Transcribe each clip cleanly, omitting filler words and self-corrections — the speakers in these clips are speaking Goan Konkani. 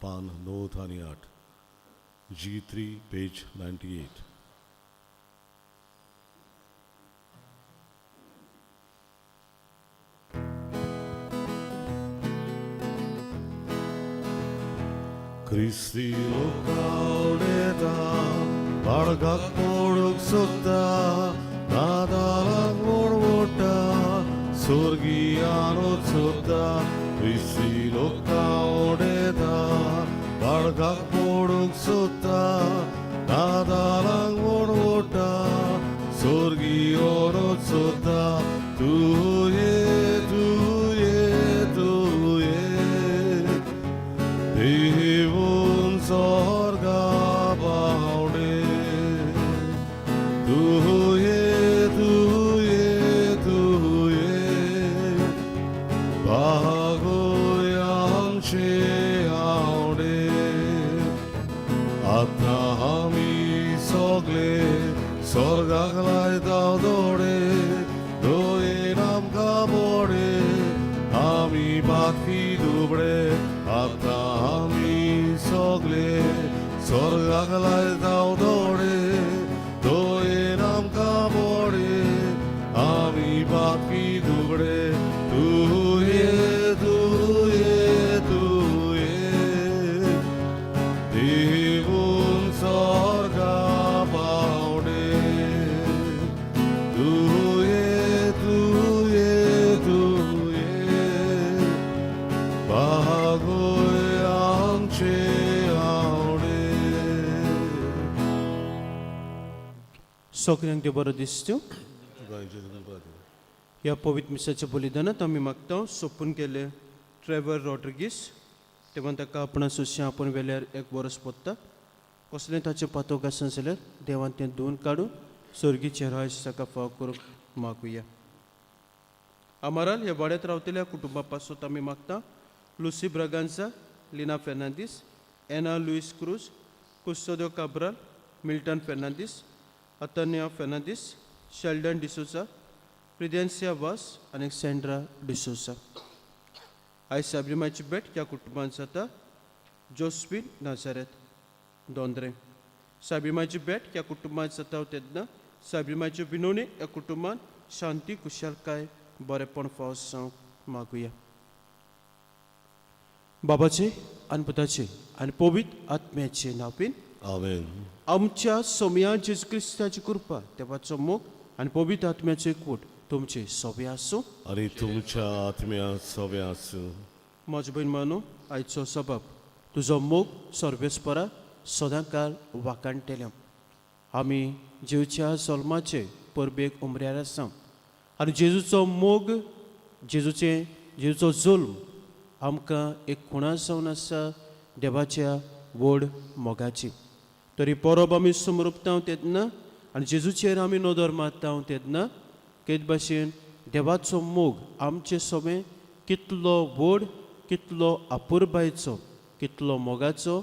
पान 9 आनी 8, G3 page 98. क्रिस्ती लोकावडेता बाळगाक मोडूंक सोदता, नादालाक मोडमोडटा, स्वर्गियानूच सोदता. क्रिस्ती लोकावडेता बाळगाक मोडूंक सोदता, नादालाक मोडमोडटा, स्वर्गियानूच सोदता. तूं ये, तूं ये, तूं ये, देवून स्वर्गा पावणे. तूं ये, तूं ये, तूं ये, भागोय आमचे आवडे. आतां आमी सगळे स्वर्गाक लायता दोळे, दोयेन आमकां बोडे, आमी बाकी दुबळे. आतां आमी सगळे स्वर्गाक लायता दोळे, दोयेन आमकां बोडे, आमी बाकी दुबळे. तूं ये, तूं ये, तूं ये, देवून स्वर्गा पावणे. तूं ये, तूं ये, तूं ये, भागोय आमचे आवडे. सगळ्यांक देव बरो दिसतूं. ह्या पवित्र मिसाच्या बलिदानांत आमी मागता सोंपून गेले ट्रेवर रॉड्रिगीस, तेव्हा ताका आपणा सोशें आपूण वेल्यार एक बरोस पडटा, कसलें ताचें पातोक आसना जाल्यार देवान तें धुवन काडून स्वर्गीचें राज ताका फाव करूंक मागुया. आमाराल ह्या वाड्यांत रावतल्या कुटुंबा पासत आमी मागता लुसी ब्रगांसा, लिना फेर्नांदीस, एना लुईस क्रूज, कुस्तोदो काब्राल, मिल्टन फेर्नांदीस, अतन्या फेर्नांदीस, शेल्डन डिसोजा, प्रिदेन्सिया वास आनी सेंड्रा डिसोजा. आयज साबरीमाची भेट ह्या कुटुंबांत जाता जोस्पिन नाजारेत दोंद्रे. साबरीमाची भेट ह्या कुटुंबांत जाता तेन्ना साबरीमाची विनवणी ह्या कुटुंबान शांती, खुशालकाय, बरेपण फावो जावंक मागुया. बाबाचे आनी पुताचे आनी पवित्र आत्म्याचे नांवान. आमेन. आमच्या सोमया जेजू क्रिस्ताची कृपा, देवाचो मोग आनी पवित्र आत्म्याचो एकवट तुमचे सोबे आसूं. आनी तुमच्या आत्म्या सोबे आसूं. म्हज्या भयण मानो, आयचो सबब तुजो मोग सर्वेस्परा सदांकाल वाकाणटेल्या. आमी जेवच्या जल्माचे परबेक उमऱ्यार आसा आनी जेजूचो मोग, जेजूचे जेजूचो जल्म आमकां एक खुणा जावन आसा देवाच्या व्हड मोगाची. तरी परब आमी समरुपता तेन्ना आनी जेजूचेर आमी नदर मारता तेन्ना केद भाशेन देवाचो मोग आमचे सोबें कितलो व्हड, कितलो अपुरबायचो, कितलो मोगाचो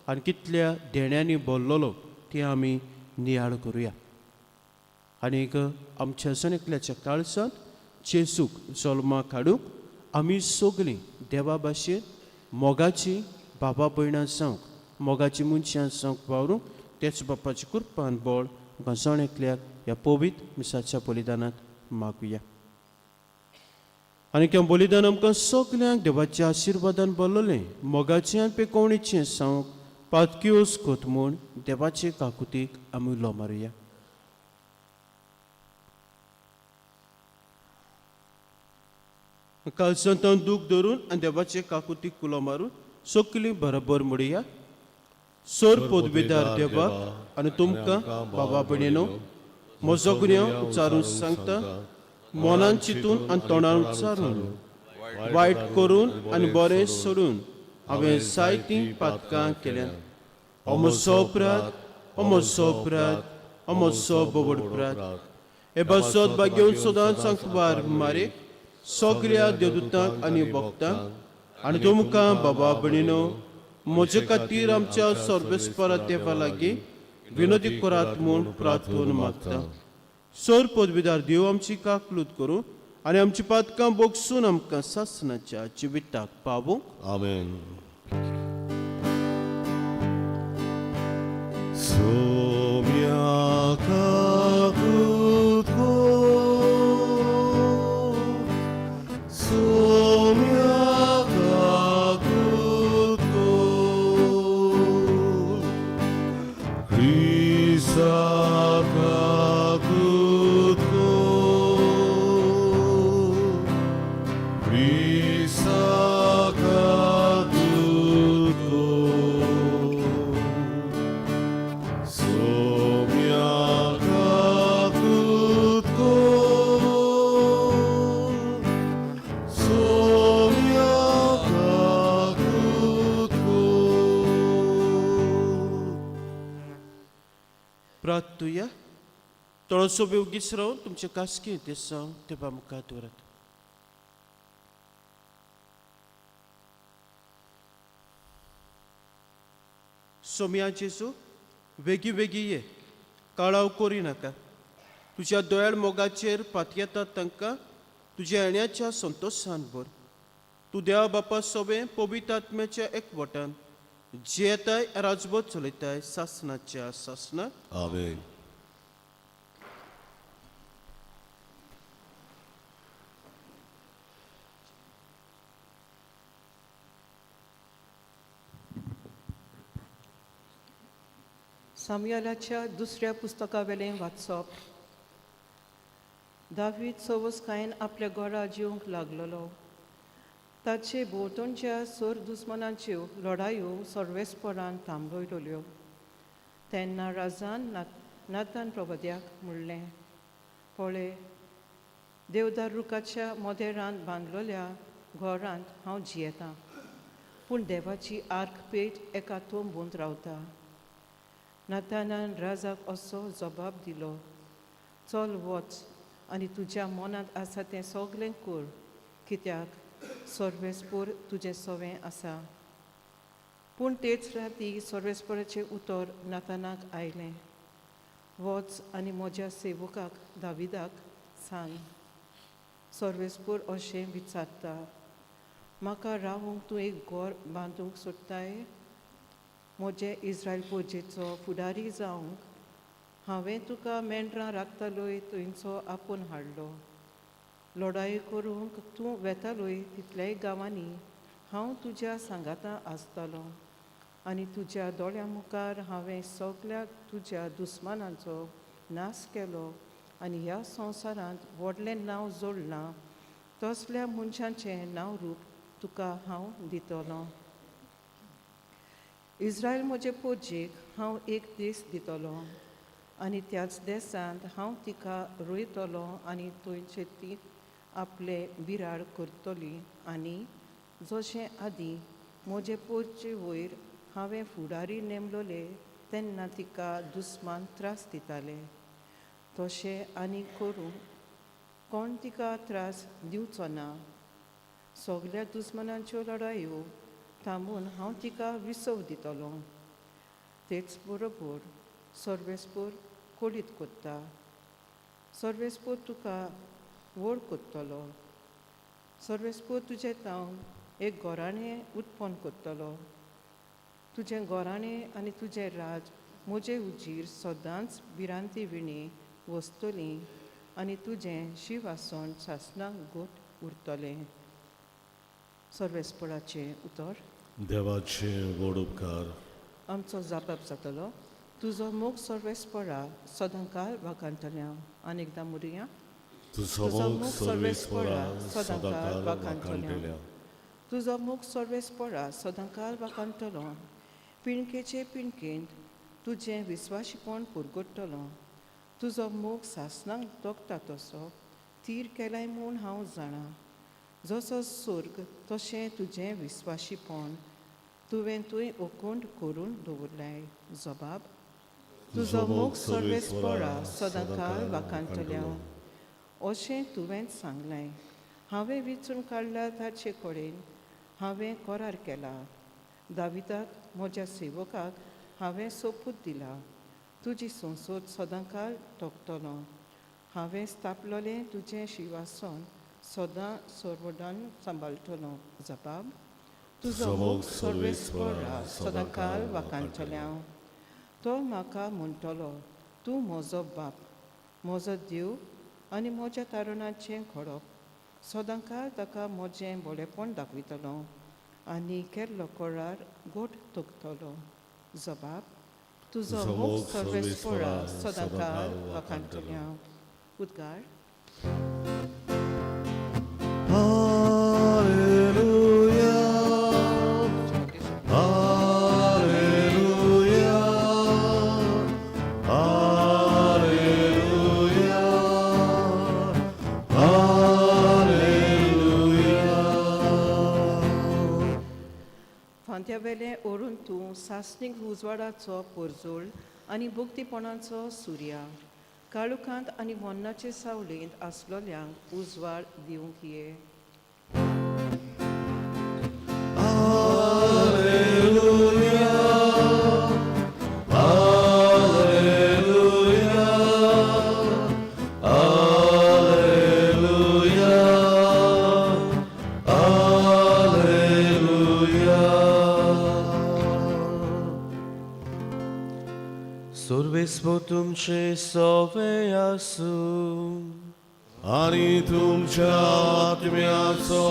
आनी कितल्या देण्यांनी भरलेलो तें आमी नियाळ करुया. आनीक आमच्या जण एकल्याच्या काळजांत जेजूक जल्माक हाडूंक आमी सगळीं देवा भाशेन मोगाची बाबा भयणां जावंक, मोगाची मनशां जावंक वावरूंक तेच बापाची कृपान बळ आमकां जण एकल्याक ह्या पवित्र मिसाच्या बलिदानांत मागुया. आनी हें बलिदान आमकां सगल्यांक देवाच्या आशिर्वादान भरलेलें, मोगाचें आनी पेकोवणेचें जावंक पातक्योस कोत म्हूण देवाचे काकुतीक आमी उलो मारुया. कालसांत दूख धरून आनी देवाचे काकुतीक कुलो मारून सगलीं बरोबर म्हणया. सोर पदवीदार देवा आनी तुमकां बाबा भयणीनो म्हजो गुन्यांव उच्चारून सांगता. मनान चिंतून आनी तोंडान उच्चारून, वायट करून आनी बरें सोडून हांवें जायतीं पातकां केल्यात. हो म्हजो अपराध, हो म्हजो अपराध, हो म्हजो बोबड अपराध. हे बसत बागेवन सदांच सांगवार मारे सगळ्या देवदूतांक आनी भक्तांक आनी तुमकां बाबा भयणीनो म्हजे खातीर आमच्या सर्वेस्परा देवा लागीं विनोदी करात म्हूण प्रार्थना मागता. सर पदवीदार देव आमची काकलूत करूं आनी आमची पातकां बोगसून आमकां सासणाच्या जिविताक पावूंक. आमेन. प्रार्थुया. थोडोसो बेगीच रावन तुमचे कास्की ते सांग तेपा मुखार दवरात. सोमया जेजू, वेगीं वेगीं ये, काळाव करिनाका. तुज्या दोयाळ मोगाचेर पातयेतात तांकां तुज्या येण्याच्या संतोशान भर. तूं देवा बापा सोबें पवित्र आत्म्याच्या एकवटान जियेताय, राजबोध चलयताय सासनाच्या सासना. आमेन. सामुएलाच्या दुसऱ्या पुस्तकावेलें वाचप. दावीद सवसकायेन आपल्या घरा जेवंक लागलेलो. ताचे भोंवतणच्या सर दुस्मानाच्यो लढायो सर्वेस्परान थांबयल्यो. तेन्ना राजान नातान प्रबद्याक म्हणलें, पळय, देवदार रुखाच्या मोदेरान बांदलेल्या घरांत हांव जियेतां, पूण देवाची आर्क पेट एका तंबूंत रावता. नातानान राजाक असो जबाब दिलो, चल वच आनी तुज्या मनांत आसा तें सगलें कर, कित्याक सर्वेस्पोर तुजें सवें आसा. पूण तेच राती सर्वेस्पोराचें उतर नातानाक आयलें, वच आनी म्हज्या सेवकाक दाविदाक सांग, सर्वेस्पोर अशें विचारता, म्हाका रावूंक तूं एक घर बांदूंक सोदताय? म्हजे इस्रायल पोजेचो फुडारी जावंक हांवें तुका मेंढरां राखतालोय थंयचो आपोवन हाडलो. लडाय करूंक तूं वेतालोय तितल्याय गांवांनी हांव तुज्या सांगाता आसतालो आनी तुज्या दोळ्यां मुखार हांवें सगल्या तुज्या दुस्मानांचो नाश केलो आनी ह्या संवसारांत व्हडलें नांव जोडलां तसल्या मनशांचें नांव रूप तुका हांव दितलो. इस्रायल म्हजे पोजेक हांव एक दीस दितलो आनी त्याच देसांत हांव तिका रोयतलो आनी थंयचे ती आपले बिराड करतली आनी जशें आदीं म्हजे पोरचे वयर हांवें फुडारी नेमलोले तेन्ना तिका दुस्मान त्रास दिताले तशें आनी करूं कोण तिका त्रास दिवचो ना. सगल्या दुस्मानांच्यो लडायो थांबून हांव तिका विसव दितलो. तेच बरोबर सर्वेस्पोर कोडीत कोत्ता, सर्वेस्पोर तुका व्हड कोत्तलो, सर्वेस्पोर तुजें तावन एक गोराणें उत्पन्न कोत्तलो. तुजें गोराणें आनी तुजें राज म्हजे उजीर सदांच भिरांती विणी वसतली आनी तुजें शिवासण सासणाक गोट उरतलें. सर्वेस्पोराचें उतर. देवाचे व्हड उपकार. आमचो जापाप जातलो. तुजो मोग सर्वेस्परा सदांकाळ वागांतल्या. आनी एकदां मुरया. तुजो मोग सर्वेस्परा सदांकाळ वाखाणटल्या. तुजो मोग सर्वेस्परा सदांकाळ वागांतलो. पिणकेचे पिणकेंत तुजें विस्वाशीपण पुरगुट्टलो. तुजो मोग सासणाक तोखता तसो तीर केलाय म्हूण हांव जाणा. जसो सोर्ग तशें तुजें विस्वाशीपण तुवें तुंय ओकोंड करून दवरलाय. जबाब. तुजो मोग सर्वेस्परा सदांकाळ वाखाणटल्या. अशें तुवेंच सांगलें. हांवें विचून काडला ताचे कडेन हांवें करार केला. दाविदाक म्हज्या सेवकाक हांवें सोपूत दिला. तुजी संसद सदांकाळ तोखतलो. हांवें स्थापलोलें तुजें शिवासन सदां सर्वदान सांबाळटलो. जबाब. तुजो मोग सर्वेस्परा सदांकाळ वाखाणटल्या. तो म्हाका म्हणटलो, तूं म्हजो बाप, म्हजो देव आनी म्हज्या तारुणाचें घडप. सदांकाळ ताका म्हजें बरेपण दाखयतलो आनी केल्लो करार गोट तोखतलो. जबाब. तुजो मोग सर्वेस्परा सदांकाळ वाखाणटल्या. उद्गार. Alleluia, Alleluia, Alleluia, Alleluia. फांत्या वेलें ओरून तूं सासणीक उजवाडाचो पोरजोळ आनी भक्तीपणाचो सुर्या काळुखांत आनी मरणाचे सावळेंत आसलोल्यांक उजवाड दिवंक ये. सर्वेस्पो तुमचे सोवे आसूं. आनी तुमच्या आत्म्याचो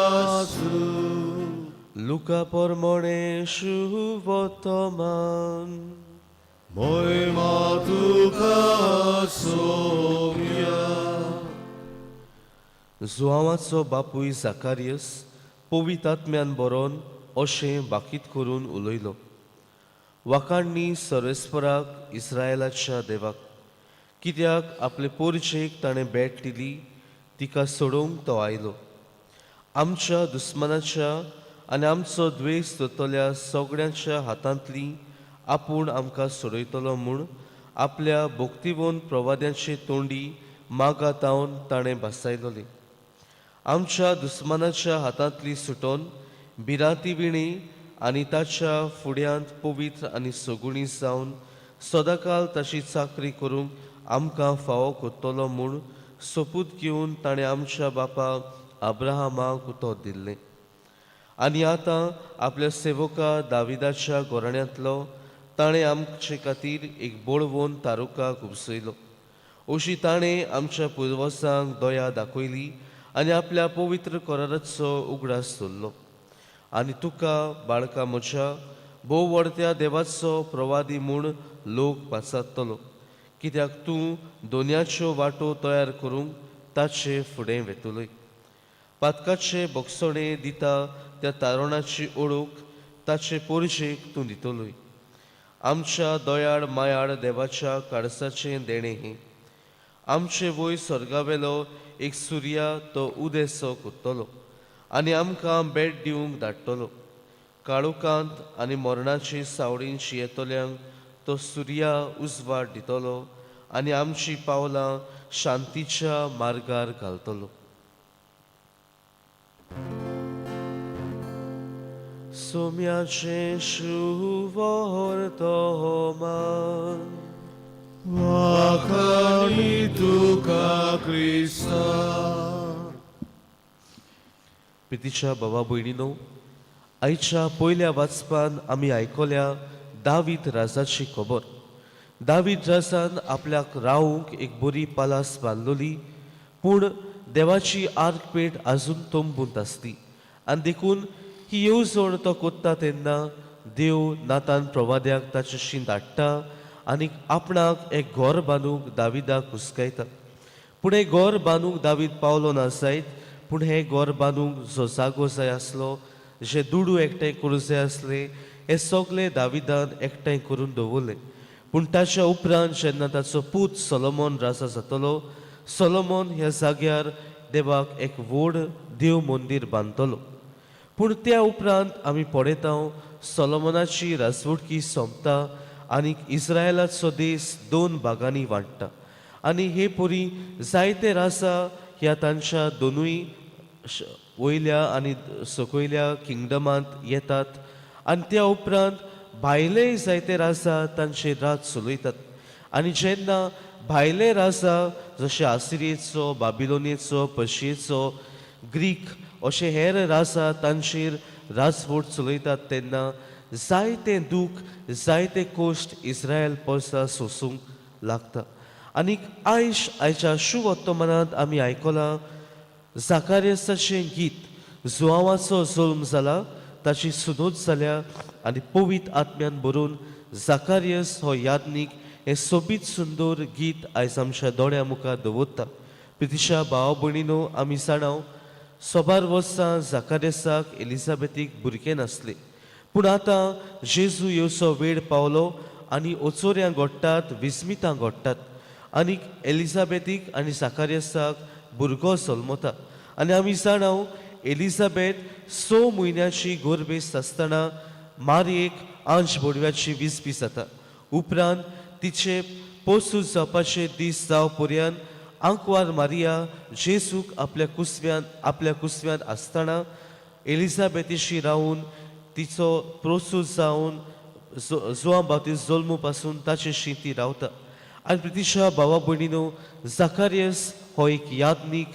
आसूं. लुका परमणे शुभतमान. मोयमा तुका सोम्या. जुआंवाचो बापूय जाकारियस पवित आत्म्यान बरोवन अशें बाकीत करून उलयलो, वाखाणणी सर्वेस्पराक, इस्रायलाच्या देवाक, कित्याक आपले पोरचेक ताणें भेट दिली, तिका सोडोवंक तो आयलो. आमच्या दुस्मानाच्या आनी आमचो द्वेश जातल्या सगळ्यांच्या हातांतली आपूण आमकां सोडयतलो म्हूण आपल्या भोक्तिवोन प्रवाद्यांचे तोंडी मागातावन ताणें भासायलोली. आमच्या दुस्मानाच्या हातांतली सुटोन भिरांती विणी आनी ताच्या फुड्यांत पवित्र आनी सगुणी जावन सदांकाल ताची चाकरी करूंक आमकां फावो करतलो म्हूण सोपूत घेवन ताणें आमच्या बापा अब्राहमाक उतर दिल्लें. आनी आतां आपल्या सेवका दाविदाच्या घराण्यांतलो ताणें आमचे खातीर एक बळवंत तारुकाक उपसयलो. अशी ताणें आमच्या पुर्वजांक दया दाखयली आनी आपल्या पवित्र कराराचो उगडास दवरलो. आनी तुका बाळका म्हज्या भोव व्हडत्या देवाचो प्रवादी म्हूण लोक पाचारतलो, कित्याक तूं दोनयाच्यो वाटो तयार करूंक ताचे फुडें वेतलोय. पातकाचे बोगसणे दिता त्या तारुणाची ओळख ताचे पोरजेक तूं दितलोय. आमच्या दयाळ मायाळ देवाच्या काळसाचें देणें हें. आमचे वय स्वर्गावेलो एक सुर्या तो उदेसो करतलो आनी आमकां भेट दिवंक धाडटलो. काळोखांत आनी मरणाचे सावळीन शियेतल्यांक तो सुर्या उजवाड दितलो आनी आमची पावलां शांतीच्या मार्गार घालतलो. सोम्याचें शुवर्तमान. वाखाणी तुका क्रिस्ता. प्रितीच्या बाबा भयणीनो, आयच्या पयल्या वाचपान आमी आयकल्या दावीद राजाची खबर. दावीद राजान आपल्याक रावूंक एक बरी पालास बांदलोली, पूण देवाची आर्कपेट आजून तंबूंत आसली आनी देखून ही येवजण तो कोत्ता तेन्ना देव नातान प्रवाद्याक ताच्याशी धाडटा आनी आपणाक एक घर बांदूंक दाविदाक हुस्कायता. पूण हें घर बांदूंक दावीद पावलो ना जायत, पूण हें घर बांदूंक जो जागो जाय आसलो, जे दुडू एकठांय करूंक जाय आसले, हे सगळे दाविदान एकठांय करून दवरले. पूण ताच्या उपरांत जेन्ना ताचो पूत सोलोमोन राजा जातलो, सोलोमोन ह्या जाग्यार देवाक एक व्हड देव मंदीर बांदतलो. पूण त्या उपरांत आमी पळयता सोलोमनाची राजवटकी सोंपता आनी इस्रायलाचो देश दोन भागांनी वांट्टा आनी हे परी जायते राजा ह्या तांच्या दोनूय वयल्या आनी सकयल्या किंगडमांत येतात आनी त्या उपरांत भायले जायते राजा तांचे राज चलयतात. आनी जेन्ना भायले राजा जशे आसिरियेचो, बाबिलोनेचो, पर्शियेचो, ग्रीक अशे हेर राजा तांचेर राजवट चलयतात तेन्ना जायते दूख, जायते कश्ट इस्रायल परसा सोसूंक लागता. आनीक आयज आयच्या शुवर्तमानांत आमी आयकलां जाकारियसाचें गीत. जुआंवाचो जल्म जाला, ताची सुनोत जाल्या आनी पवित्र आत्म्यान भरून जाकारियस हो याज्ञीक हें सोबीत सुंदर गीत आयज आमच्या दोळ्या मुखार दवरता. प्रितीशा भाव भयणीनो, आमी जाणाव सोबार वर्सां जाकारियसाक एलिजाबेथीक भुरगें नासलें, पूण आतां जेजू येवचो वेळ पावलो आनी ओचोऱ्यां घडटात, विस्मितां घडटात आनी एलिजाबेथीक आनी जाकारियसाक भुरगो जल्मता. आनी आमी जाणाव एलिजाबेथ 6 म्हयन्याची गोरबेस्त आसतना मारयेक आंज बोडव्याची वीज बी जाता. उपरांत तिचे पोसूस जावपाचे दीस जाव पर्यंत आंकवार मारिया जेजूक आपल्या कुसव्यांत आसतना एलिझाबेथीशी रावून तिचो प्रोसूस जावन जुआं बाप्तीस्त जल्मू पासून ताचेशी ती रावता. आनी प्रितिशा भावा भयणीनो, जाकारियस हो एक याज्ञीक,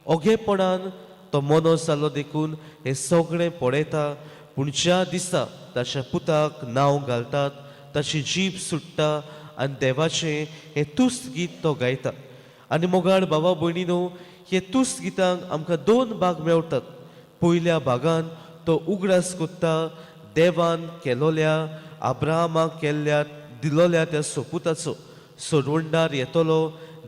ओगेपणान तो मोनो जालो देखून हें सगळें पळयता. पूण ज्या दिसा ताच्या पुताक नांव घालतात ताची जीब सुट्टा आनी देवाचें हें तुस्त गीत तो गायता. आनी मोगाळ बाबा भयणीनो, हे तुस्त गितांक आमकां दोन भाग मेळटात. पयल्या भागान तो उगडास कोत्ता देवान केलोल्या अब्राहमाक केल्ल्या दिलोल्या त्या सोपुताचो. सोडवणदार येतलो,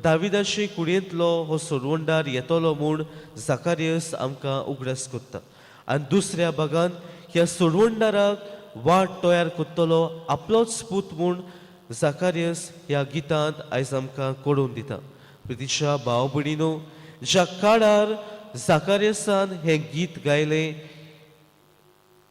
दाविदाचे कुडयेंतलो हो सोडवणदार येतलो म्हूण जाकारियस आमकां उगडास कोत्ता. आनी दुसऱ्या भागान ह्या सोडवणदाराक वाट तयार करतलो आपलोच पूत म्हूण जाकारियस ह्या गितांत आयज आमकां कळोवन दिता. प्रितीच्या भाव भयणीनो, ज्या काळार जाकारियसान हें गीत गायलें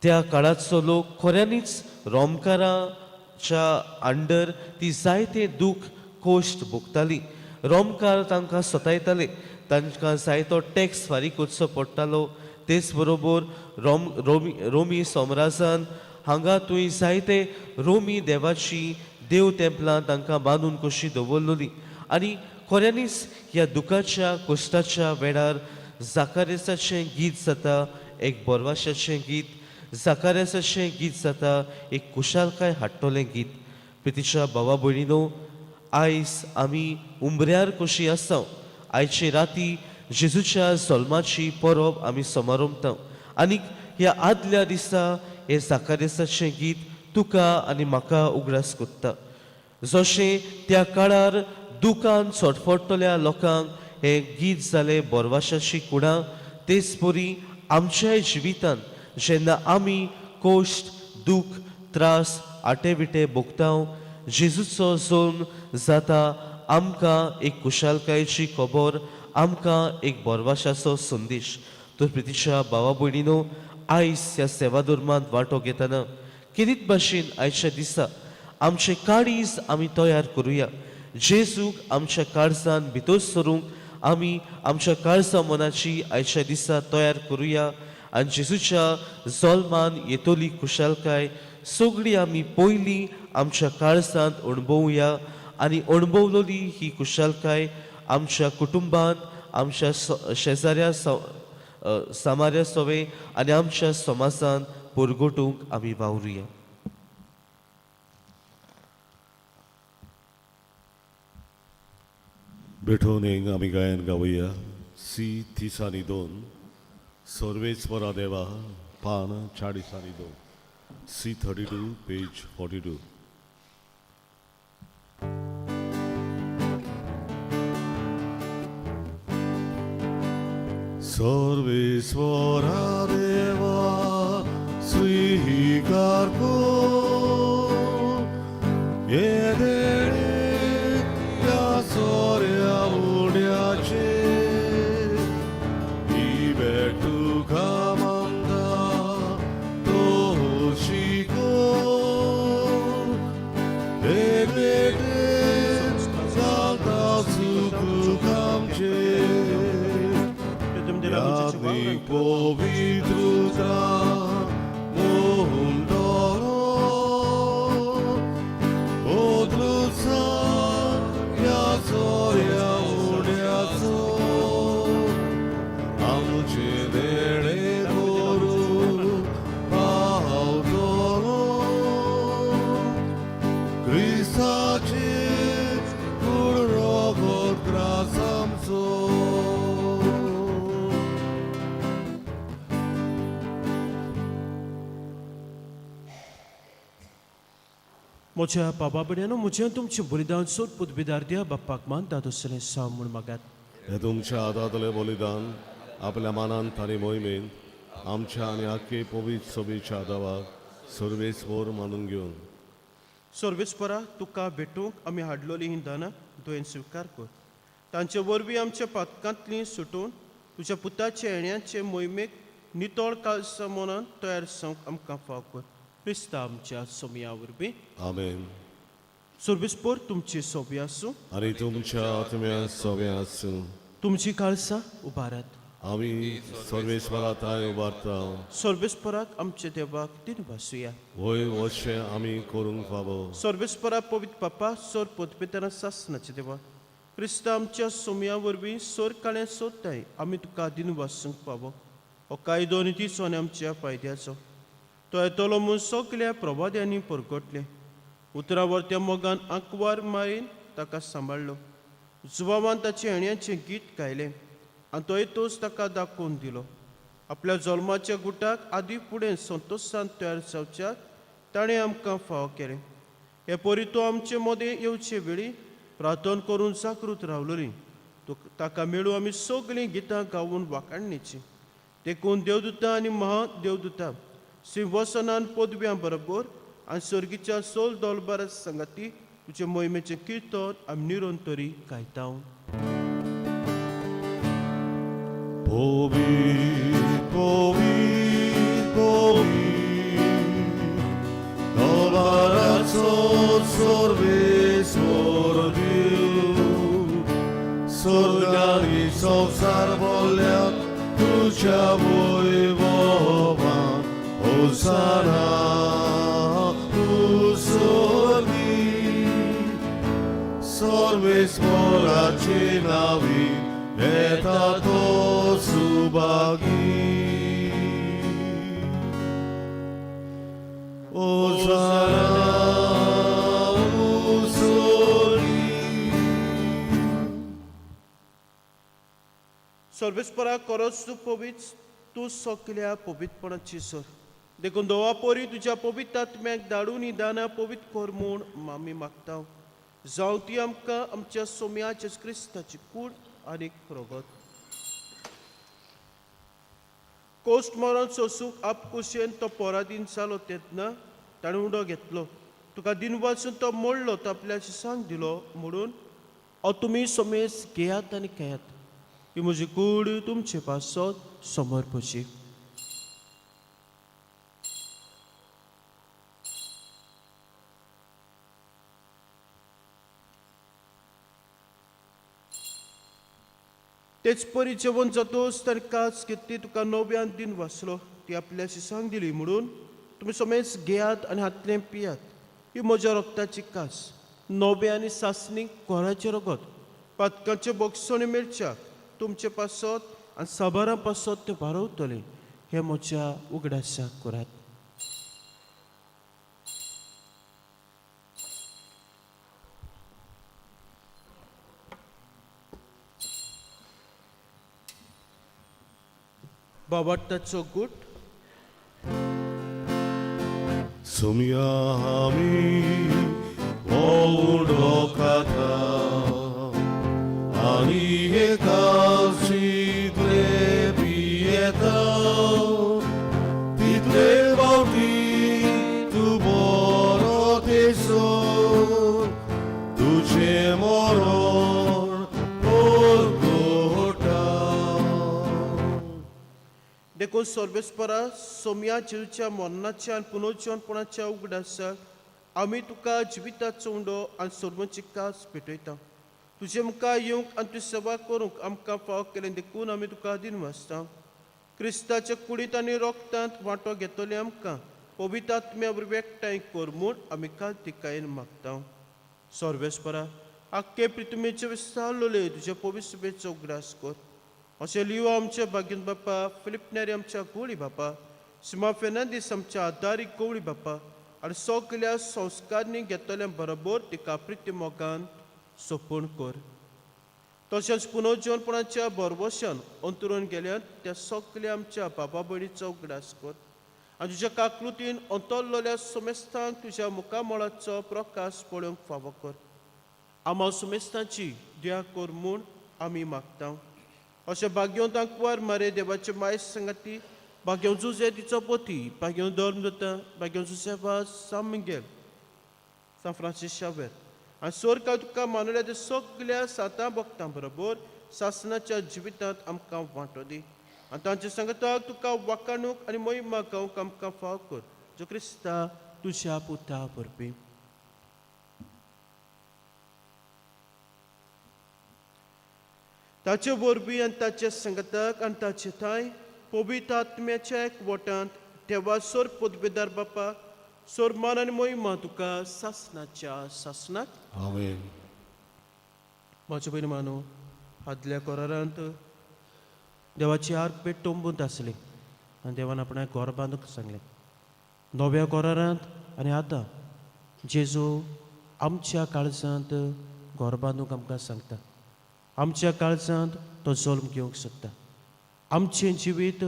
त्या काळाचो लोक खऱ्यांनीच रोमकाराच्या अंडर ती जायते दूख कोश्ट भोगताली. रोमकार तांकां सतायताले, तांकां जायतो टॅक्स फारीक करचो पडटालो. तेच बरोबर रोम रोमी रोमी सम्राजान हांगा थंय जायते रोमी देवाची देव तेंपलां तांकां बांदून कशी दवरलेली. आनी खऱ्यांनीच ह्या दुखाच्या कश्टाच्या वेळार जाकारियसाचें गीत जाता एक बोरवाशाचें गीत, जाकारियसाचें गीत जाता एक खुशालकाय हाडटलें गीत. प्रितीच्या भावा भयणीनो, आयज आमी उंबऱ्यार कशी आसा. आयचे राती जेजूच्या जल्माची परब आमी समारंभता आनी ह्या आदल्या दिसा हें जाकारियसाचें गीत तुका आनी म्हाका उगडास कोत्ता. जशें त्या काळार दुकान सटफडटल्या लोकांक हें गीत जालें बोरवाशाची कुडां, तेच परी आमच्याय जिवितांत जेन्ना आमी कोश्ट दूख त्रास आटे विटे भोगता, जेजूचो जल्म जाता आमकां एक खुशालकायेची खबर, आमकां एक बोरवाशाचो संदेश. तर प्रितीच्या भावा भयणीनो, आयज ह्या सेवा धर्मांत वांटो घेतना केदीत भाशेन आयच्या दिसा आमचें काळीज आमी तयार करुया. जेजूक आमच्या काळजान भितर सरूंक आमी आमच्या काळजा मनाची आयच्या दिसा तयार करुया आनी जेजूच्या जल्मान येतली खुशालकाय सगळी आमी पयलीं आमच्या काळजांत अणभवया आनी अणभवलोली ही खुशालकाय आमच्या कुटुंबांत, आमच्या शेजाऱ्या सामाऱ्या सवे आनी आमच्या समाजांत परगटूंक आमी वावरुया. भेटोवन एक आमी गायन गावया सी 32 सर्वेस्परा देवा पान 42 C 32 page 42. Sarveswara देवा स्वीकार कर हे देणे त्या सोऱ्या उड्याचे ही भेट तुका मानता तो शिको हे भेटेन जाता सुख आमचें. यादीक पवित्रता मुंदरो ओद्रुसा ह्या सोऱ्या उड्याचो आमचे देणे करू पावतलो क्रिस्ताचे कूड रगत ग्रास आमचो. म्हज्या बाबा भयण्यानो, म्हजें तुमचें बलिदान सोद पुतबिदार द्या बाप्पाक मानता तसलें साव म्हूण मागात. हे तुमच्या हातांतलें बलिदान आपल्या मानान आनी मोहिमेन आमच्या आनी आख्खे पवित्र सभेच्या दावाक सर्वेस्पर मानून घेवन सर्वेस्परा, तुका भेटूंक आमी हाडलोली ही दानां दुयेन स्विकार कर. तांचे वरवीं आमच्या पातकांतली सुटून तुज्या पुताचे येण्याचे मोहिमेक नितळ काळसा मनान तयार जावंक आमकां फाव कर. क्रिस्ता आमच्या सोमया वरवीं. आमेन. सर्वेस्पोर तुमची सोबी आसूं. आनी तुमच्या आत्म्या सोबे आसूं. तुमची काळसां उबारात. आमी सर्वेस्परा थांय उबारता. सर्वेस्पराक आमच्या देवाक दिनवासुया. वय वशें आमी करूंक फावो. सर्वेस्परा पवित्र बापा, सोर पोतपेतना सासनाचे देवा, क्रिस्ता आमच्या सोमया वरवीं सोर काळें सोदताय आमी तुका दिनवासूंक पावो. हो कायदो आनी तिचो आनी आमच्या फायद्याचो. तो येतलो म्हूण सगल्या प्रवाद्यांनी परगटलें. उतरां वरत्या मोगान आंकवार मारीन ताका सांबाळ्ळो. जुवावान ताचें हेण्याचें गीत गायलें आनी तो येतोच ताका दाखोवन दिलो. आपल्या जल्माच्या गुटाक आदी फुडें संतोशान तयार जावच्याक ताणें आमकां फावो केलें. हे परी तो आमचे मदें येवचे वेळी प्रार्थना करून जागृत रावलोली. ताका मेळूं आमी सगळीं गितां गावून वाखाणणेचीं. देखून देवदूता आनी महादेवदूता सिंहासनान पदव्यां बरोबर आनी सर्गीच्या सोल दोलबारा सांगाती तुजे मोहिमेचें किर्तन आमी निरंतरी गायता. पवित्र पवित्र पवित्र दरबाराचो सर्वेस्पर देव, स्वर्गानी संवसार भरल्यात तुज्या वैभवान. होसाना उसोर्गी, सर्वेस्पराचे नावी येता तो सुभागी. ओसाना उसोर्गी. सर्वेस्परा करस तूं पवित्र, तूं सगल्या पवित्रपणाची सर. देखून दोवा पोरी तुज्या पवित्र आत्म्याक धाडून ही दानां पवित्र कर म्हूण आमी मागता. जावं ती आमकां आमच्या सोम्या जेजू क्रिस्ताची कूड आनी रगत. कोस्ट मरण सोसूंक आपकुशेन तो पोरादीन जालो तेन्ना ताणें उडो घेतलो. तुका दिन वाचून तो मोडलो, तो आपल्या शिसांक दिलो म्हणून, ओ तुमी समेस घेयात आनी खेयात, ही म्हजी कूड तुमचे पासत समर्पची. तेच परी जेवण जातोच ताणें कास घेतली, तुका नव्यान दिन वाचलो, ती आपल्या शिसांक दिली म्हणून, तुमी समेज घेयात आनी हातलें पियात, ही म्हज्या रक्ताची कास, नवें आनी सासणीक कोराचें रगत. पातकांचे बोगसणे मेळच्या तुमचे पासत आनी साबारां पासत तें वारवतलें. हें म्हज्या उगडासाक करात. बाबाटाचो गुट. सुमया आमी हो उडो खाता आनी हे कालशितले पियेता, तितले फावटी तूं बरो तेसर तुजें मरण परगटा. देखून सर्वेस्परा सोम्या जेजूच्या मरणाच्या आनी पुनर्जीवनपणाच्या उगडासाक आमी तुका जिविताचो उंडो आनी सर्वांची कास पेटयता. तुजे मुखार येवंक आनी तुजी सेवा करूंक आमकां फावो केलें देखून आमी तुका दिनवासता. क्रिस्ताच्या कुडींत आनी रोगतांत वांटो घेतले आमकां पवित्र आत्म्या वरवीं एकठांय कर म्हूण आमी कांतिकायेन मागता. सर्वेस्परा आख्खे प्रितुमेचे विस्तारलोले तुज्या पवित्र उगडास कर. अशें लियो आमच्या भाग्यन बापा, फिलिप नेरी आमच्या गोळी बापा, सिमा फेर्नांदीस आमच्या आदारी गवळी बापा आनी सगल्या संस्कारणी घेतल्या बरोबर तिका प्रिती मोगान सोंपूण कर. तशेंच पुनर्जीवनपणाच्या भरवशान अंतरून गेल्यान त्या सगल्या आमच्या बाबा भयणीचो उगडास कर आनी तुज्या काकलुतीन अंतरलेल्या समेस्तांक तुज्या मुखामळाचो प्रकाश पळोवंक फावो कर. आमा सुमेस्तांची दया कर म्हूण आमी मागता. अशें भाग्यवंत आंकवार मारे देवाचे मायस संगाती, भाग्यवंत जुजे तिचो पोती, भाग्यवंत धर्म जाता, भाग्यवंत जुसेफा सान मिगेल, सान फ्रांसीस शावेर आनी सोरकार तुका मानवल्या ते सगल्या सातां भक्तां बरोबर सासनाच्या जिवितांत आमकां वांटो दी आनी तांच्या सांगताक तुका वाकाणूक आनी मोहिमा गावंक आमकां फाव कर, जो क्रिस्ता तुज्या पुता वरवीं. ताचे वरवीं आनी ताचे संगताक आनी ताचे थांय पवित्र आत्म्याच्या एकवटांत देवा सोर पदवेदार बापा सोरमान आनी मोहिमा तुका सासनाच्या सासनाक. आमेन. म्हज्या भयणी मानो आदल्या कोरारांत देवाची आर्क पेट तंबूंत आसली आनी देवान आपणाक घर बांदूंक सांगलें. नव्या कोरारांत आनी आतां जेजू आमच्या काळजांत घर बांदूंक आमकां सांगता. आमच्या काळजांत तो जल्म घेवंक सोदता. आमचें जिवीत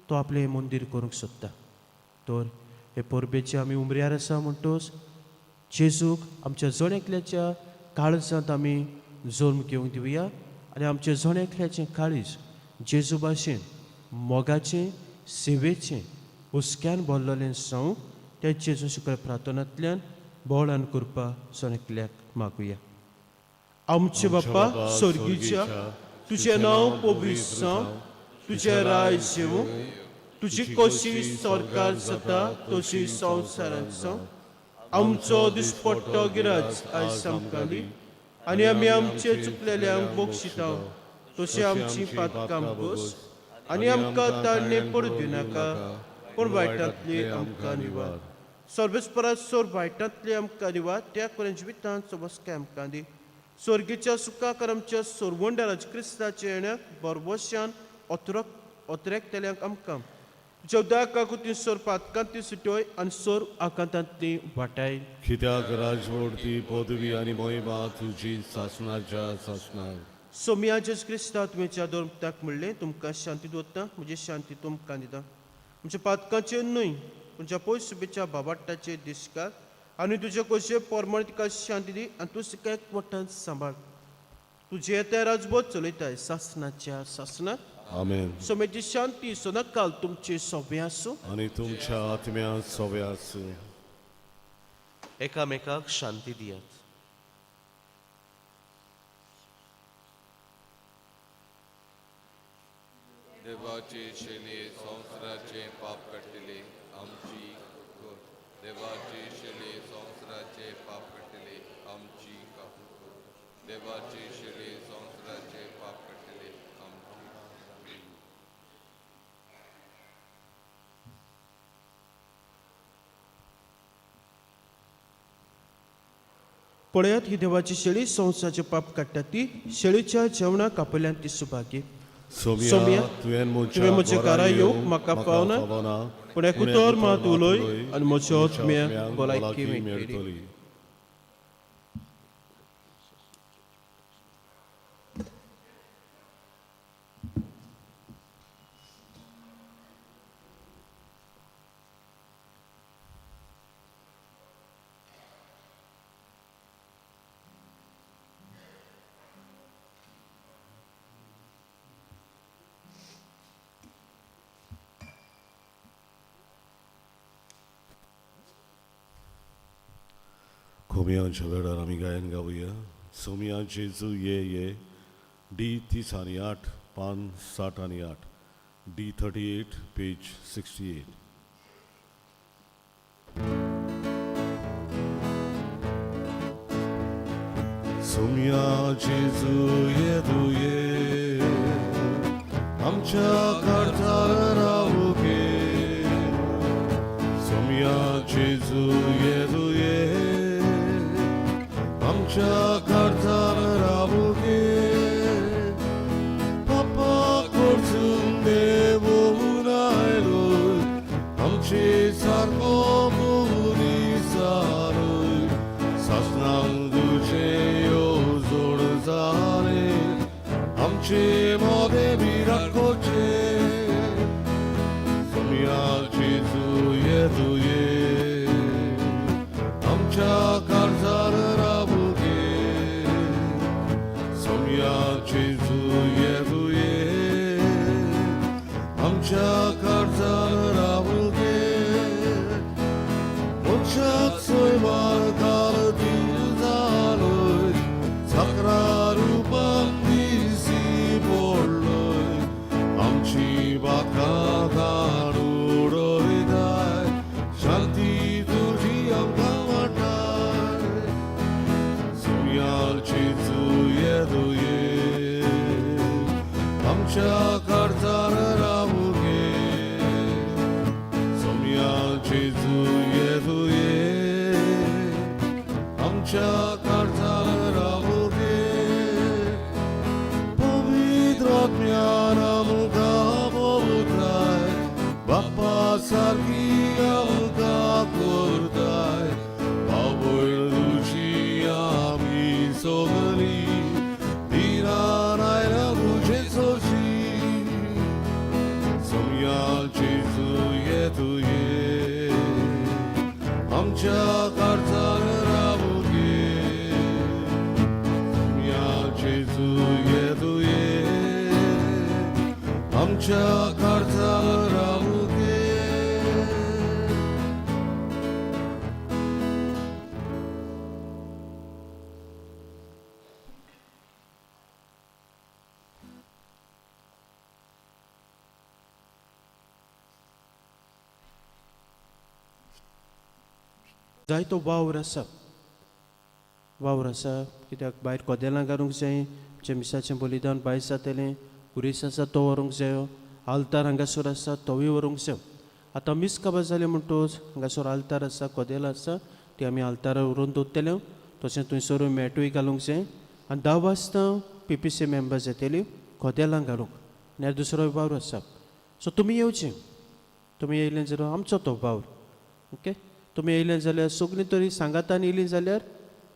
तो आपलें मंदीर करूंक सोदता. तर हे परबेचे आमी उमऱ्यार आसा म्हणटच जेजूक आमच्या जण एकल्याच्या काळजांत आमी जल्म घेवंक दिवया आनी आमच्या जण एकल्याचें काळीज जेजू भाशेन मोगाचें सेवेचें हुस्क्यान भरलेलें जावं त्या जेजू शुक्र प्रार्थनांतल्यान बोळान करपा जण एकल्याक मागुया. आमचे बापा स्वर्गीच्या, तुजें नांव पवित्र जावं, तुजें राज्य येवं, तुजी कोशी सरकार जाता तशी संवसारांत जावं. आमचो दिसपट्टो गिराज आयज आमकां दी आनी आमी आमचे चुकलेल्यांक बक्षिता तशी आमची पातकां बस आनी आमकां ताळणे पडूं दिनाका पूण वायटांतली आमकां निवार. सर्वेस्परा सोर वायटांतली आमकां निवार त्या करून जिवितांत बसके आमकां दी. स्वर्गीच्या सुखाक आमच्या सोरवंडराज क्रिस्ताच्या येण्याक बरवशान ओतरेकतल्यांक आमकां जेवदा काकुती सोर पातकांती सुटोय आनी सोर आकांतांतली वाटाय. कित्याक राजवडती पदवी आनी मोहिमा तुजी सासणाच्या सासणाक. सोमिया जेजू क्रिस्ता तुवें दोन म्हणलें तुमकां शांती दवरता म्हजी शांती तुमकां दिता. म्हज्या पातकांचेर न्हय तुमच्या पयस सुबेच्या बाबाट्टाचेर दिसकार आनी तुजे कशे पोरमण तिका शांती दी आनी तूं तिका एकवटान सांबाळ. तुजें तें राजबोध चलयताय सासणाच्या सासणाक. आमेन. सोम्याची शांती सदांकाल तुमचे सोबे आसूं आनी तुमच्या आत्म्या सोबे आसूं. एकामेकाक शांती दियात. देवाचे शेले संवसाराचे पाप काडटले आमची कर. देवाचे शेले संवसाराचे पाप काडटले आमची काकूट कर. देवाचे शेले संवसाराचे पाप काडटले आमची. पळयात ही देवाची शेळी संवसाराचे पाप काडटा ती शेळीच्या जेवणाक आपल्यान ती सुभागी. सोमिया, तुवें तुवें म्हज्या घरा येवंक म्हाका पावना, पूण एक उतर मात उलय आनी म्हज्या आत्म्याक भलायकी मेळटली. खोमियांच्या वेळार आमी गायन गावया. सोमिया जेजू ये ये, डी 30 आनी 8, पान 60 आनी 8, डी 38 पेज 68. सोमिया जेजू ये तू ये, आमच्या काळजार रावू गे. सोमिया जेजू ये तू ये, आमच्या काळजार रावू गे. पापा कडसून देवून आयलो, आमचे सारको मनीस सासणांक तुजें जोड जालें, आमचे मोदें बी राखोचें. सोमिया जेजू ये तू ये, आमच्या काळजार रावू गे. सोमिया जेजू ये तू ये, आमच्या काळजार रावू गे. मनशाक सैमान काल जालोय, साकरा रुपान दिसी पडलोय, आमची बाका उडयताय, शांती तुजी आमकां वाटाय. सोमिया जेजू ये तू ये, आमच्या काळजार रावूं गे. पवित्र आत्म्यान आमकां पवित्राय, बाप्पा सारकी आमकां करताय. आवय तुजी आमी सगळीं धिरान आयल्या तुजे सोशी. सोम्या जेजू ये तुये, आमच्या काळजार रावूं गे. सोम्या जेजू ये तुये, आमच्या काळजार रावूं गे. जायतो वावर आसा, वावर आसा, कित्याक भायर कदेलां घालूंक जाय, आमचें मिसाचें बलिदान भायर जातलें, खुरीस आसा तो व्हरूंक जायो, आल्तार हांगासर आसा तोवूय व्हरूंक जायो. आतां मीस काबार जालें म्हणटकच हांगासर आल्तार आसा, कदेल आसा, ती आमी आल्तारार व्हरून दवरतले. तशें थंयसरूय मॅटूय घालूंक जाय आनी 10 वाजता पीपीसी मेंबर्स येतली कदेलां घालूंक आनी दुसरो वावर आसा. सो तुमी येवचें, तुमी येयले जाल्यार आमचो तो वावर ओके. तुमी येयले जाल्यार सगळीं तरी सांगातान येयलीं जाल्यार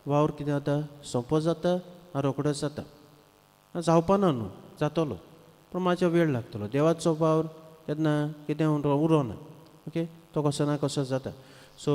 वावर कितें जाता, सोंपो जाता आनी रोकडो जाता. जावपा ना न्हू, जातलो, पूण मातसो वेळ लागतलो. देवाचो वावर केन्ना कितें उरोना ओके, तो कसो ना कसो जाता. सो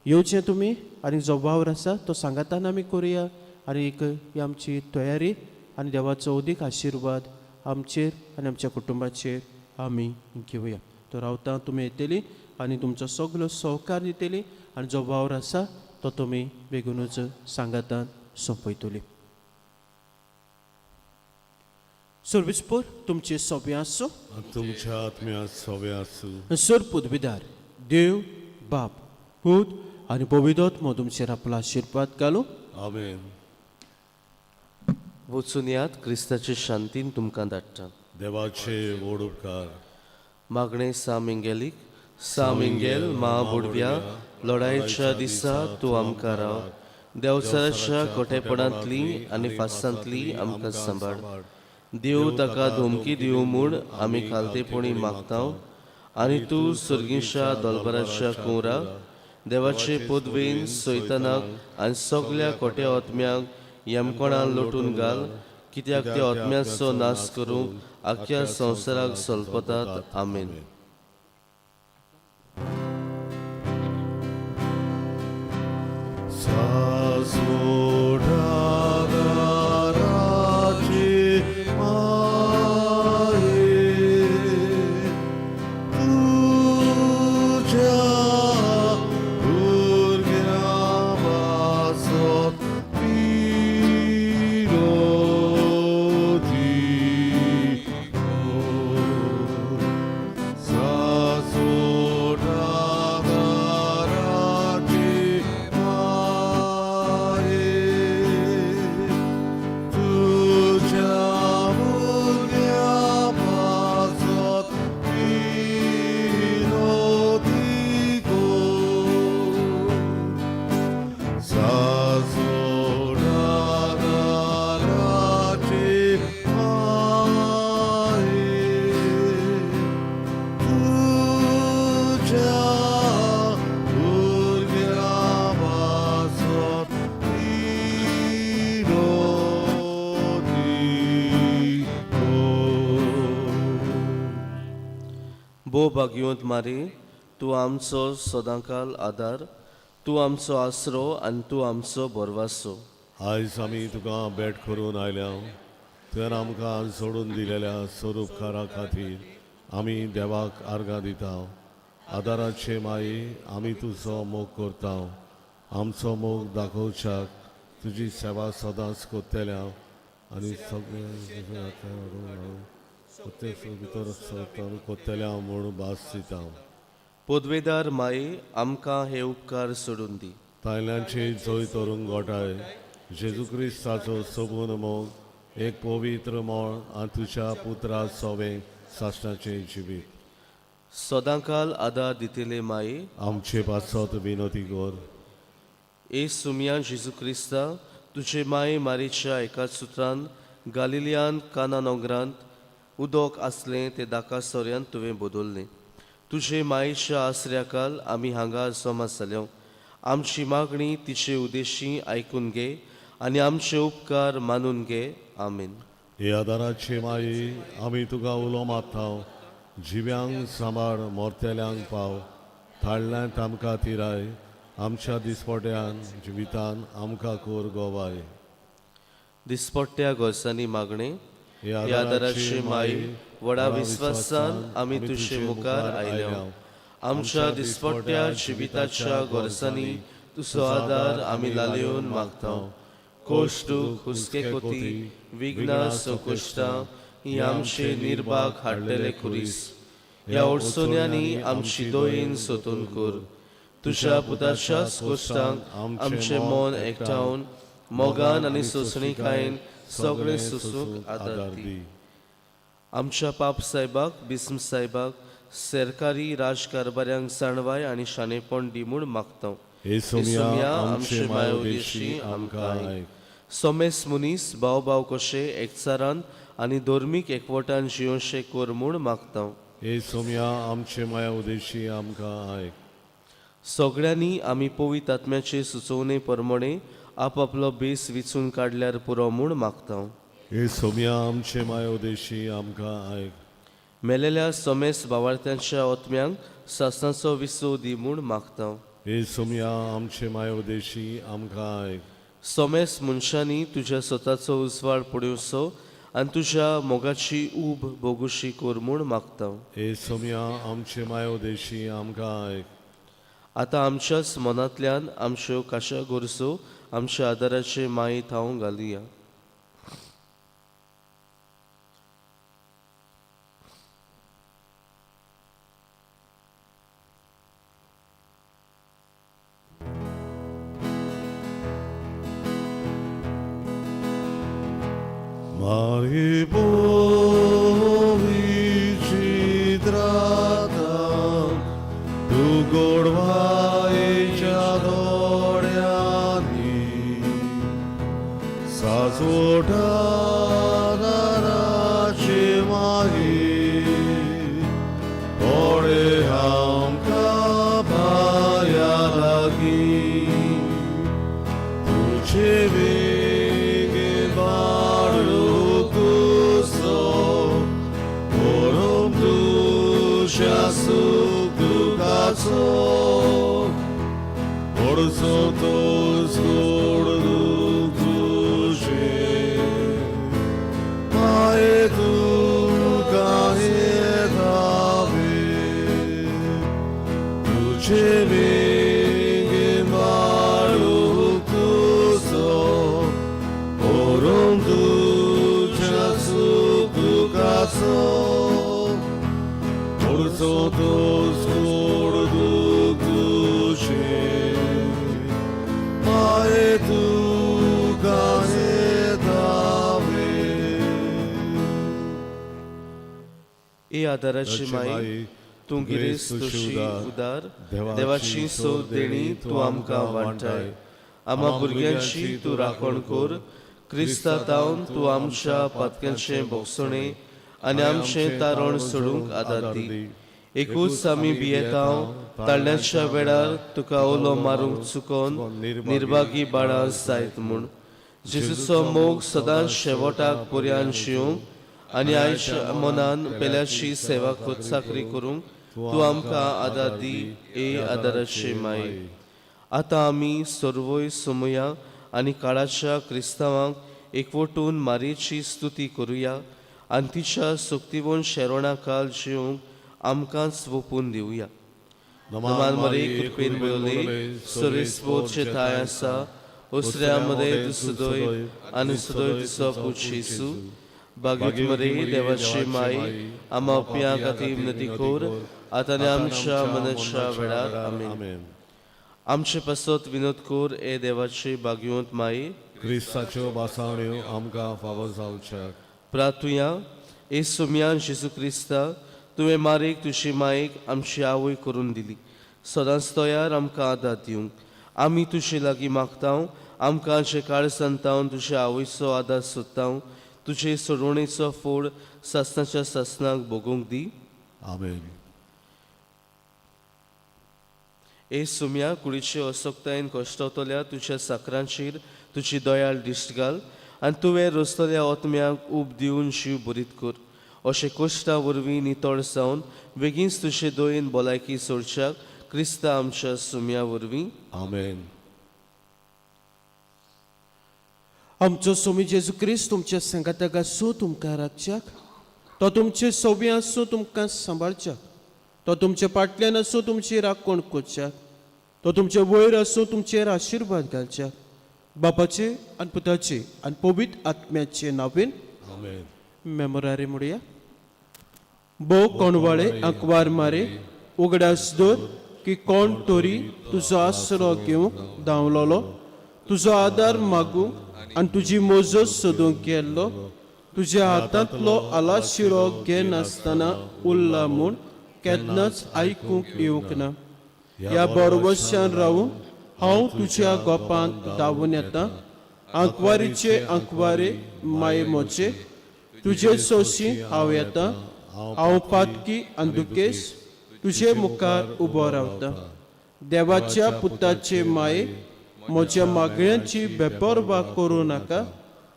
येवचें तुमी आनी जो वावर आसा तो सांगातान आमी करुया आनी एक ही आमची तयारी आनी देवाचो अदीक आशिर्वाद आमचेर आनी आमच्या कुटुंबाचेर आमी घेवया. तो रावता तुमी येतली आनी तुमचो सगलो सहकार दितली आनी जो वावर आसा तो तुमी बेगीनूच सांगातान सोंपयतली. सर्विसपूर तुमचे सोबे आसूं. आनी तुमच्या आत्म्या सोबे आसूं. सर पदवीदार देव बाप, पूत आनी पवित्र तुमचेर आपलो आशिर्वाद घालूं. आमेन. वचून यात, क्रिस्ताचे शांतीन तुमकां धाडटा. देवाचे व्हड उपकार. मागणें सा मिंगेलीक. सा मिंगेल मा बुडव्या, लढायेच्या दिसा तूं आमकां राव. देवचाराच्या कोटेपणांतली आनी फासांतली आमकां सांबाळ. देव ताका धमकी दिवं म्हूण आमी खालतेपणी मागता आनी तूं सर्गींच्या दोलबराच्या कुंवरा देवाचे पदवेन सैतानाक आनी सगल्या कोट्या आत्म्यांक यमकोणान लोटून घाल, कित्याक त्या आत्म्याचो नाश करूंक आख्ख्या संवसाराक सल्पतात. आमेन. सासोडादाराचे माये, तुझ्या भुरग्यां पासत विनोदी कर. सासोडादाराचे माये, तुझ्या भुरग्यां पासत विनोदी कर. सासोडादाराचे माये, तुझ्या भुरग्यां पासत विनोदी कर. भोव भाग्यवंत मारी, तूं आमचो सदांकाल आदार, तूं आमचो आसरो आनी तूं आमचो भरवासो. आयज आमी तुका भेट करून आयल्या. तुवें आमकां सोडून दिलेल्या स्वरूपकारा खातीर आमी देवाक आर्गां दिता. आदाराचे माई, आमी तुजो मोग करता. आमचो मोग दाखोवच्याक तुजी सेवा सदांच करतल्या आनी सगळें भितर करतल्या म्हूण भास दिता. पदवेदार माई, आमकां हे उपकार सोडून दी. तायल्यांचे जय तरुण गोठाय, जेजू क्रिस्ताचो सोबून मोग, एक पवित्र मोळ आनी तुज्या पुत्रा सोवे सासणाचें जिवीत. सदांकाल आदार दितले माई, आमचे पासत विनोती कर. ए सुमिया जेजू क्रिस्ता, तुजे माये मारीच्या एकाच सुत्रान गालिलियान काना नोगरांत उदक आसलें तें दाका सोऱ्यान तुवें बदललें. तुजे मायेच्या आसऱ्याकाल आमी हांगा जमा जाल्यो. आमची मागणी तिचे उद्देशी आयकून घे आनी आमचे उपकार मानून घे. आमेन. हे आदाराचे माई, आमी तुका उलो मारता. जिव्यांक सांबाळ, मोरतेल्यांक पाव. थाडल्यांत आमकां तिराय, आमच्या दिसपट्यान जिवितान आमकां कोर गोवाय. दिसपट्ट्या गरजांनी मागणें. हे ह्या आदाराची माई, व्हडा विस्वासान आमी तुजे मुखार आयल्या. आमच्या दिसपट्ट्या जिविताच्या गरजांनी तुजो आदार आमी लालेवन मागता. कोश्ट, दुख, हुस्के कोती, विघ्नां, संकश्टां ही आमचे निर्भाग हाडलेले खुरीस. ह्या अडचण्यांनी आमची दोयेन सोतून कर. तुज्या पुताच्याच कोश्टांक आमचें मन एकठावन मोगान आनी सोंसणीकायेन सगळें सोसूंक आदार दी. आमच्या पाप साहेबाक, बिस्म साहेबाक, सरकारी राजकारभाऱ्यांक जाणवाय आनी शाणेपण दी म्हूण मागता. हे सोमया, आमचे माय उदेशी आमकां आयक. सोमेस मनीस भाव भाव कशे एकचारान आनी धर्मीक एकवटान जियोशे कर म्हूण मागता. हे सोमया, आमचे माया उदेशी आमकां आयक. सगळ्यांनी आमी पवित्र आत्म्याचे सुचोवणे प्रमाणे आपआपलो बेस विचून काडल्यार पुरो म्हूण मागता. हे सोमया, आमचे माया उदेशी आमकां आयक. मेलेल्या सोमेस बावार्थ्यांच्या ओत्म्यांक सासणाचो विसव दी म्हूण मागता. हे सोमया, आमचे माया उदेशी आमकां आयक. सोमेस मनशांनी तुज्या स्वताचो उजवाड पळोवचो आनी तुज्या मोगाची ऊब भोगुशी कर म्हूण मागता. हे सोमया, आमचे माया उदेशी आमकां आयक. आतां आमच्याच मनांतल्यान आमच्यो काशा गरजो आमच्या आदाराचे माये थाव घालुया. मारी चित्राता तू गोडवायेच्या दोळ्यांनी सासोटा दाराचे माये थोडे आमकां पाया लागीं तुझे वेगे बाळू तुजो कोरूं तुज्या सूख दुखाचो ओडसो तोच गोड दूख तुझे माये तुका येतावे तुझे वेगे बाळू तुजो ओरून तुझ्या सुख दुखाचो ओडसो तोच गोड दूख तुझे माये तुका येतावे. ए आदाराची माई, तूं गिरेस्त तुशी उदार, देवाची सोद देणी तूं आमकां वांटाय. आमा भुरग्यांची तूं राखण कर. क्रिस्ता तावन तूं आमच्या पातक्यांचें भोगसणें आनी आमचें तारण सोडूंक आदार दी. एकूच आमी भियेतांव, ताळण्याच्या वेळार तुका उलो मारूंक चुकोन निर्भागी बाळां जायत म्हूण. जेजूचो मोग सदांच शेवटाक पर्यान शिवंक आनी आयच्या मनान पेल्याची सेवा चाकरी करूंक तूं आमकां आदार दी, ए आदाराचे माये. आतां आमी सर्वय समया आनी काळाच्या क्रिस्तांवांक एकवटून मारयेची स्तुती करुया आनी तिच्या सक्तिवन शेरोणा काल जिवंक आमकांच वोपून दिवया. नमान मरे कृपेन बोले सोरेस्पोचे थाय आसा ओसऱ्या मरे तूं सदोय आनी सदोय तुजो पूत जेजू. बागीत मरे देवाची माई, आमा पियां खातीर विनंती कर आतां आनी आमच्या मनाच्या वेळार. आमेन. आमेन. आमचे पासत विनोद कर ए देवाची बागयोंत माई. क्रिस्ताच्यो बासावण्यो आमकां फावो जावच्याक. प्रातुया. ए सोम्या जेजू क्रिस्ता, तुवें मारेक तुजी मायेक आमची आवय करून दिली, सदांच तयार आमकां आदार दिवंक. आमी तुजे लागीं मागता, आमकां जे काळजान तावन तुजे आवयचो आदार सोदता, तुजे सोडवणेचो फोड सासणाच्या सासणाक भोगूंक दी. आमेन. ए सुम्या, कुडीचे असक्तायेन कश्टवतल्या तुज्या साकरांचेर तुजी दयाळ दिश्ट घाल आनी तुवें रचतल्या आत्म्याक उब दिवन जीव बरीत कर. अशें कश्टा वरवीं नितळ जावन बेगीनच तुजे दयेन भलायकी सोडच्याक क्रिस्ता आमच्या सुम्या वरवीं. आमेन. आमचो स्वामी जेजू क्रिस्त तुमच्या सांगाताक आसूं, तुमकां राखच्याक, तो तुमचे सोबी आसूं, तुमकां सांबाळच्याक, तो तुमचे फाटल्यान आसूं, तुमची राखण करच्याक, तो तुमचे वयर आसूं, तुमचेर आशिर्वाद घालच्याक. बापाचे आनी पुताचे आनी पवित्र आत्म्याचे नांवेन. आमेन. मेमोरारे म्हणया. भोव कोणवाळे आंकवार मारे, उगडास दवर की कोण तरी तुजो आसरो घेवंक धांवलोलो, तुजो आदार मागूंक आनी तुजी मोजत सोदूंक गेल्लो, तुज्या हातांतलो आलाशिरो घेनासतना उरला म्हूण केन्नाच आयकूंक येवंक ना. ह्या बरवश्यान रावून हांव तुज्या गोपांत धांवून येता. आंकवारीचे आंकवारे माये मोचे, तुजे सोशी हांव येता. हांव पातकी आनी दुकेस तुजे मुखार उबो रावता. देवाच्या पुताचे माये, म्हज्या मागण्यांची बेपर्वा करूं नाका,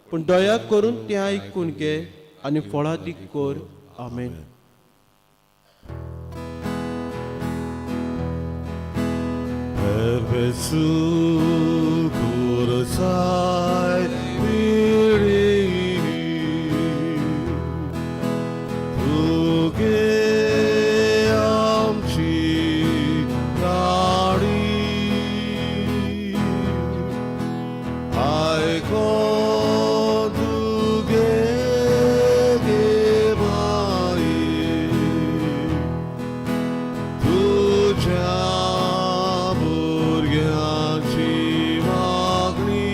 पूण दया करून तें आयकून घे आनी फळादीक कर. आमेन. Perpesu cursai viri, तुगे आमची गाडी, आयको तुगे गे माई, तुझ्या भुरग्यांची मागणी,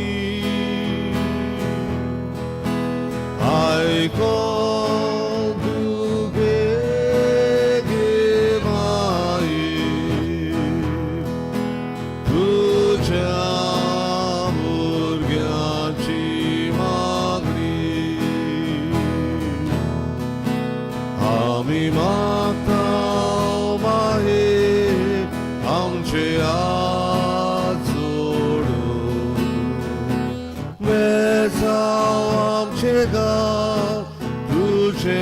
आयको तुगे गे माई, तुझ्या भुरग्यांची मागणी. आमी मागता माये, आमचे हात जोडून बेसाव आमचे गांव तुझे.